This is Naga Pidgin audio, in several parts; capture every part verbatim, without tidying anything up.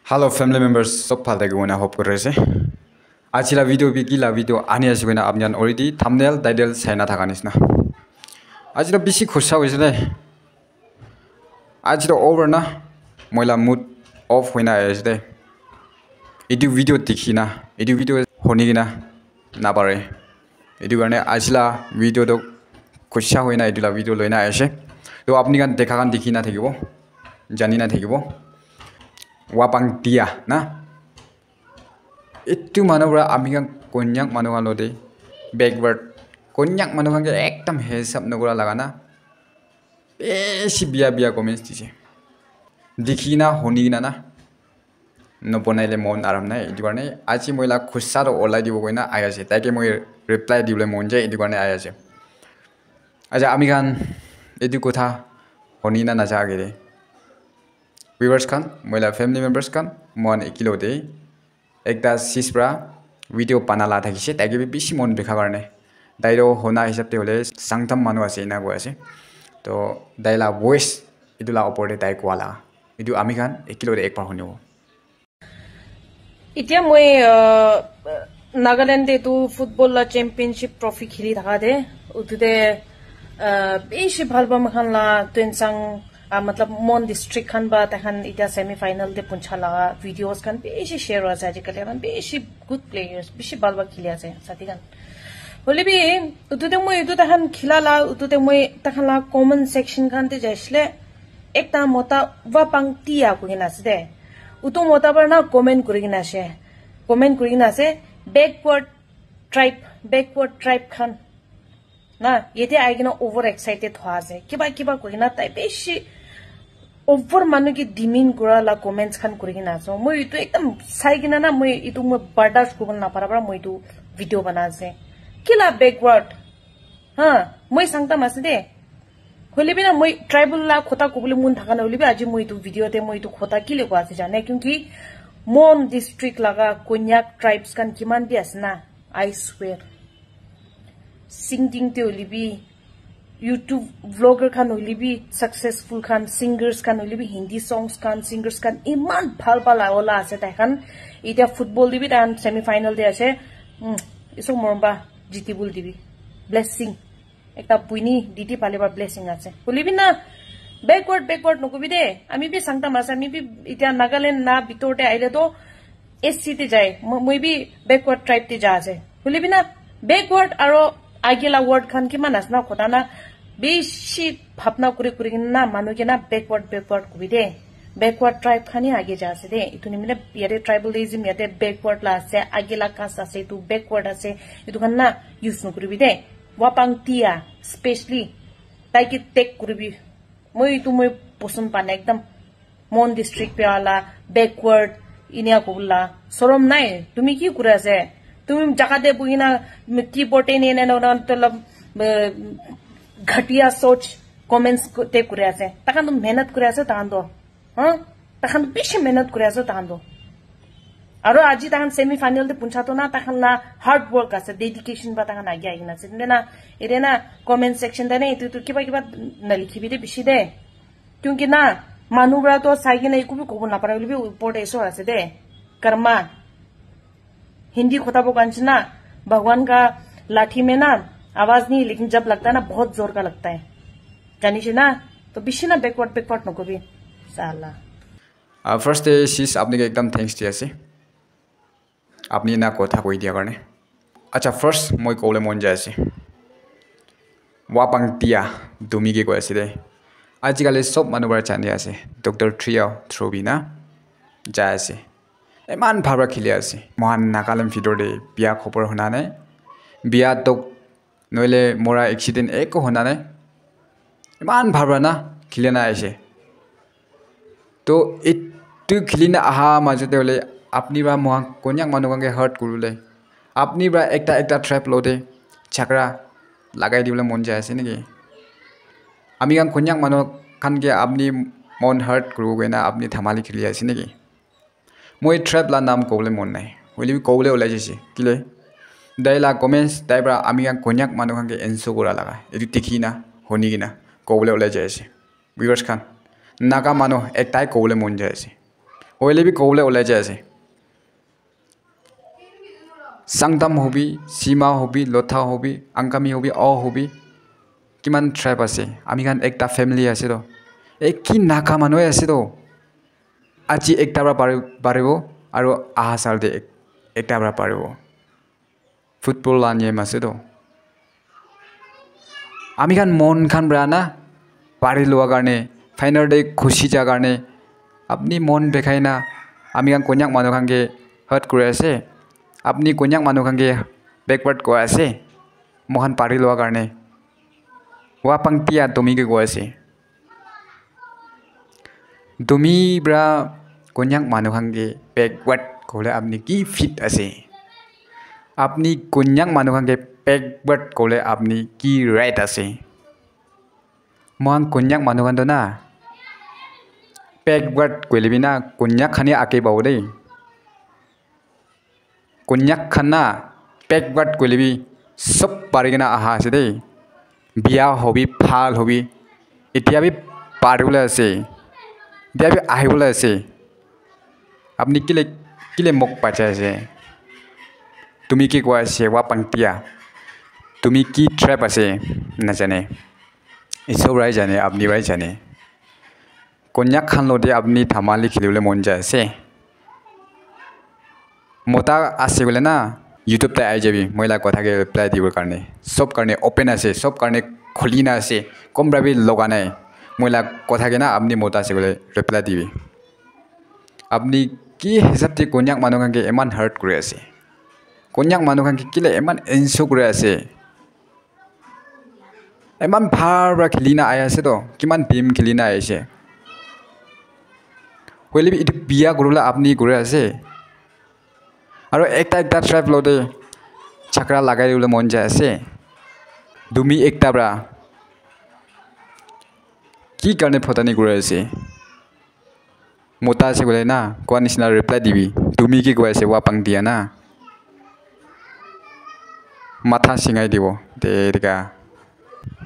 Hello family members, sob bhal thakibo na hope kuri ase. Aji la video bi ki la video ani ase koina apni khan already thumbnail, title sai na thaka nishina. Aji to bishi khusa hoise de. Aji to over na, moi la mood off hoina ahi ase de. Etu video dikhi na, etu video huni kina na pare. Etu karne aji la video to khusa hoina etu la video loina ahi ase. To apni khan dekha khan dikhi na thakibo, jani na thakibo. Wapang tia na. Etu manu para ami khan Konyak manu khan lote backward. Konyak manu khan ke ekdam hisab nokura laga na. Bishi biya biya comments dise. Dikhi na, huni kina na. Nobonai le mon aram nai. Etu karne aji moi la khusa to olai dibo koina ahi ase. Taike moi reply dibole mon jai. Etu karne ahi ase. Acha ami khan etu kotha huni na naja age de. Viewers khan, moi la family members khan, moi khan ekilo de ekta sis pra video bana la thakise, tai ke bi bishi mon bikha karne. Tai toh hona hisab te hoile Sangtam manu ase, ena koi ase. To tai la voice etu la opor te tai koa la. Etu ami khan ekilo de ekbar hunibo. Itya moi, uh, Nagaland te tu football la championship trophy kheli thaka de, utu te, uh, bishi bhal pa moikhan la Tuensang, uh, matlab Mon district khan ba tai khan itya semi final te puncha laga videos khan bishi share hoise ajikali, khan bishi good players, bishi bhal pa kheli ase sati khan. Hoile bi utu te moi utu tai khan khela la, utu te moi tai khan la comment section khan te jaisile, ekta mota Wapang Tia koi kena ase de. Utu mota para na comment kuri kena ase. Comment kuri kena ase, backward tribe, backward tribe khan. Na, yate ahi kena over excited hoa ase. Kiba kiba koi kena tai bishi over manu ke demean kura la comments khan kuri kena ase. Moi itu ekdam sai kena na, moi itu moi bardash kuribole napara para moi itu video bana ase. Kila backward? Ha, moi Sangtam ase de. Hoile bi na moi tribal la khota kobole mon thaka na hoile bi aji moi itu video te moi itu khota kile koa ase jane, kyunki Mon district laga Konyak tribes khan kiman bi ase na, I swear. Singing te hoile bi, YouTube vlogger khan hoile bi, successful khan, singers khan hoile bi, Hindi songs khan, singers khan iman bhal bhal ola ase tai khan. Itya football te bi tai khan semi final te ase. Hmm, iso morom ba jiti bol dibi. Blessing. Ekta buini didi pale ba blessing ase. Hoile bi na, backward, backward nokobi de. Ami bi Sangtam ase, ami bi itya Nagaland na bitor te ahile to S C te jai. Mo-, moi bi backward tribe te ja ase. Hoile bi na, backward aro age la word khan kiman ase na, kotha na, bishi bhabna kuri kuri kena na, manu ke na backward, backward kobi de. Backward tribe khan hi age ja ase de. Itu nimine yate tribalism, yate backward la ase, age la caste ase, itu backward ase. Itu khan na use nokuribi de. Wapang Tia, specially, tai ke tag kuribi. Moi itu moi poson pa nai ekdam. Mon district pe ala, backward, inia kobole la. Sorom nai, tumi ki kuri ase? Tumi jaga te buhi na, keyboard te ne, ne, ne, ne, tolab, eh, ghatia soch comments ko-, te kuri ase. Takhan to mehnat kuri ase, takhan to. Ha? Takhan bishi mehnat kuri ase takhan to. Aro aji takhan semi final te puncha to na, takhan la hard work ase, dedication pa takhan age ahi kena ase. Ende na, ede na comment section te na itu, itu kiba kiba na likhibi de bishi de. Kyunki na, manu para to sai kena eku bi kobo napare, hoile bi upor te isor ase de. Karma. Hindi khota bo kanchi na, Bhagwan ka lathi mein na, awaaz nahi, lekin jab lagta hai na, bahut zor ka lagta hai. Janishi na? To bishi na backward, backward nokobi. Sala. Ah, first te sis, apni ke ekdam thanks di ase. Apni na kotha koi dia karne. Acha, first moi kobole mon jai ase. Wapang Tia, tumi ke koi ase de. Ajikali sob manu para jani ase. Doctor Tria Throbi na jai ase. Iman bhal para kheli ase. Mohan Nagaland bhitor te biya khobor huna nai. Biya tok nohoile mora accident eko huna nai. Iman bhal para na kheli na aise. To etu kheli na aha majot te hoile apni para mohan Konyak manu khan ke hurt kuribole, apni para ekta ekta tribe lote jhagara lagai dibole mon jai ase naki? Ami khan Konyak manu khan ke apni mon hurt kuribo koina apni dhamali kheli ase naki? Moi tribe la naam kobole mon nai. Hoile bi kobole olai jaise. Kile? Tai la comments, tai para ami khan Konyak manu khan ke insult kura laga. Etu dikhi na, huni kena, kobole olai jaise. Viewers khan, Naga manu ektai kobole mon jai ase. Hoile bi kobole ulai jai ase. Sangtam hobi, Sima hobi, Lotha hobi, Angami hobi, Ao hobi, kiman tribe ase? Ami khan ekta family ase to. Eki Naga manu ase to. Aji ekta para pari-, paribo, aru aha sal te ek-, ekta para paribo. Football la niyam ase to. Ami khan mon khan para na pari lua karne, final day khushi ja karne, apni mon dekhai na, ami khan Konyak manu khan ke hurt kuri ase, apni Konyak manu khan ke backward koi ase, moikhan pari lua karne. Wa pangtia tumi ke koi ase. Tumi pra Konyak manu khan ke backward kole apni ki fit ase? Apni Konyak manu khan ke backward kole apni ki right ase? Mohan Konyak manu khan to na backward koile bi na Konyak khan he ake pabo dei. Konyak khan na backward koile bi sob pari kena aha ase dei. Bia hobi, phal hobi, etia bi paribole ase. Etia bi ahibole ase. Apni kile, kile mok bachai ase? Tumi ki koi ase, wa pangtia? Tumi ki tribe ase? Najane. Isor prai jane, apni prai jane. Konyak khan lode apni dhamali khilibole mon jai ase. Mota ase koile na, YouTube te ahi jabi, moi la kotha ke reply dibo karne. Sob karne open ase, sob karne khuli na ase. Kom pra bi loga nai. Moi la kotha ke na apni mota ase koile reply dibi. Apni ki hisab te Konyak manu khan ke eman hurt kuri ase? Konyak manu khan ke kile eman insult kuri ase? Eman bhal pra khili na ahi ase to, kiman team khili na ahi ase. Hoile bi etu bia kuribole apni kuri ase. Aro ekta ekta tribe lote jhagara lagai dibole mon jai ase. Tumi ekta pra ki karne photani kuri ase? Mota ase koile na, koa nisina reply dibi. Tumi ki koi ase, wa pang dia na. Matha singai dibo. Te deka.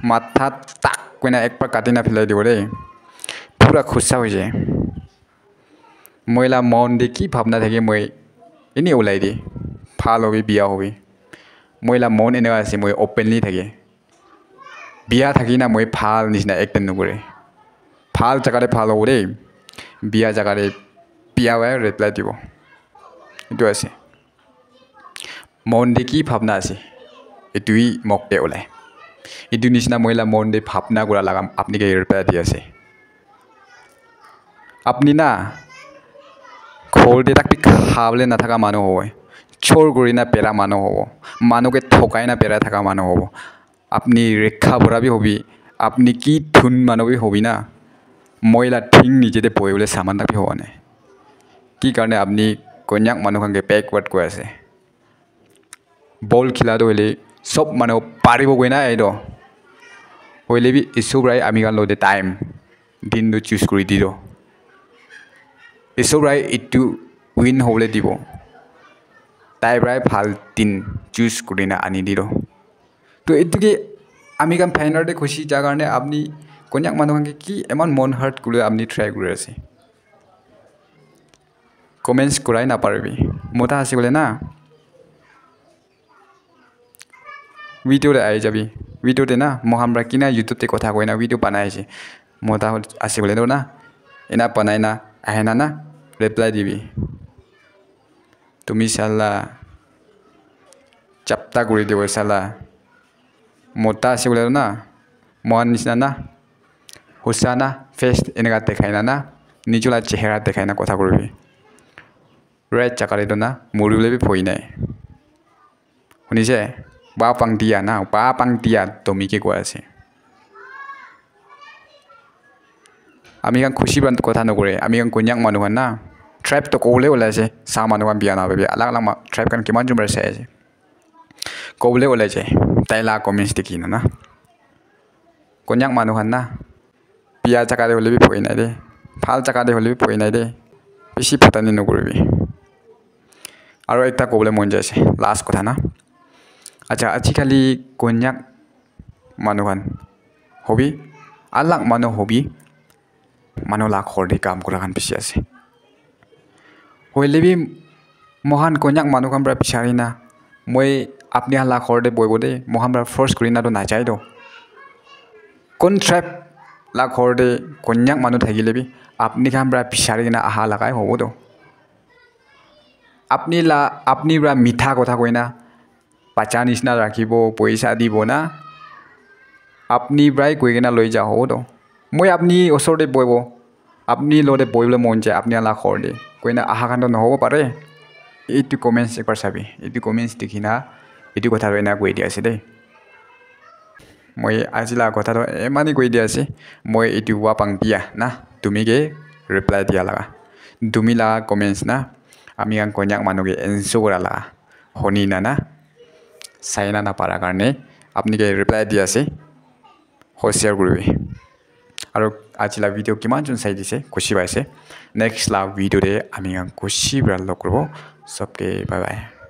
Matha tak koina ekbar kati na philai dibo de. Pura khusa hoi jai. Moi la mon de ki bhabna thake moi eni ulai di. Phal hobi, bia hobi. Moi la mon eneka ase, moi openly thake. Bia thaki na moi phal nishina act nokore. Phal jaga te phal hobo de. Bia jaga te bia wai reply dibo. Etu ase. Mon de ki bhabna ase? Etu hi mok te ulai. Etu nishina moi la mon de bhabna kura laga apni ke reply di ase. Apni na ghor te tak bi khabole nathaka manu hobo. Chor kuri na bera manu hobo. Manu ke thokai na bera thaka manu hobo. Apni rekha bora bi hobi. Apni ki thun manu bi hobi na. Moi la thing niche te bohi bole saman tak bi hobo nai. Ki karne apni Konyak manu khan ke backward koi ase? Ball khila toh hoile sob manu paribo koi na ahi toh. Hoile bi Isu prai ami khan logote time din toh choose kuri di toh. Isu prai etu win hobole dibo. Tai prai bhal din choose kuri na ani di toh. To etu ke ami khan final te khushi ja karne apni Konyak manu khan ke ki eman mon hurt kuri apni try kuri ase. Comments kurai naparibi. Mota ase koile na. Video te ahi jabi. Video te na, mohan para kina YouTube te kotha koina video banai ase. Mota ase koile na. Ena banai na, ahe na na, reply dibi. Tumi sala. Chapta kuri dibo sala. Mota ase koile na. Mohan nisna na. Husa na, face eneka dekhai na na, nijo la chehra dekhai na kotha kuribi. Right jaga te toh na, muri bole bi bhoi nai. Hunise? Ba pang dia na, ba pang dia, tomi ke koi ase. Ami khan khushi para kotha nokore, ami khan Konyak manu khan na, tribe toh kobole ulai ase, sa manu khan bia na bia, alag alag ma-, tribe khan kiman jon para sai ase. Kobole ulai ase, tai la comments dikhi na na. Konyak manu khan na, biya jaga te hoile bi bhoi nai de, bhal jaga te hoile bi bhoi nai de, bishi phatani nokoribi. Aro ekta kobole mon jai ase, last kotha na. Acha, ajikali Konyak manu khan hobi, alag manu hobi, manu la ghor te kam kura khan bishi ase. Hoile bi mohan Konyak manu khan pra bisari na, moi apni khan la ghor te boibo de, mohan pra force kuri na to najai to. Kon tribe la ghor te Konyak manu thakile bi apni khan pra bisari na aha lagai hobo to. Apni la, apni pra mitha kotha koina bacha nishina rakhibo, poisa dibo na, apni prai koi kena loi ja hobo to. Moi apni osor te boibo, apni lo te boibole mon jai, apni la ghor te koina aha khan to nohobo pare. Etu comments ekbar sabi, etu comments dikhina etu kotha to ena koi dia ase de. Moi aji la kotha to emani koi dia ase, moi etu wa pang dia na, tumi ke reply dia laga, tumi la comments na, ami khan Konyak manu ke answer kura laga, honi na na, sai na na para karne apni ke reply dia ase, hoshiyar kuribi. Aru aji la video kiman jon sai dise, khushi paise. Next la video te ami khan khushi pra log kuribo. Sobke bye bye.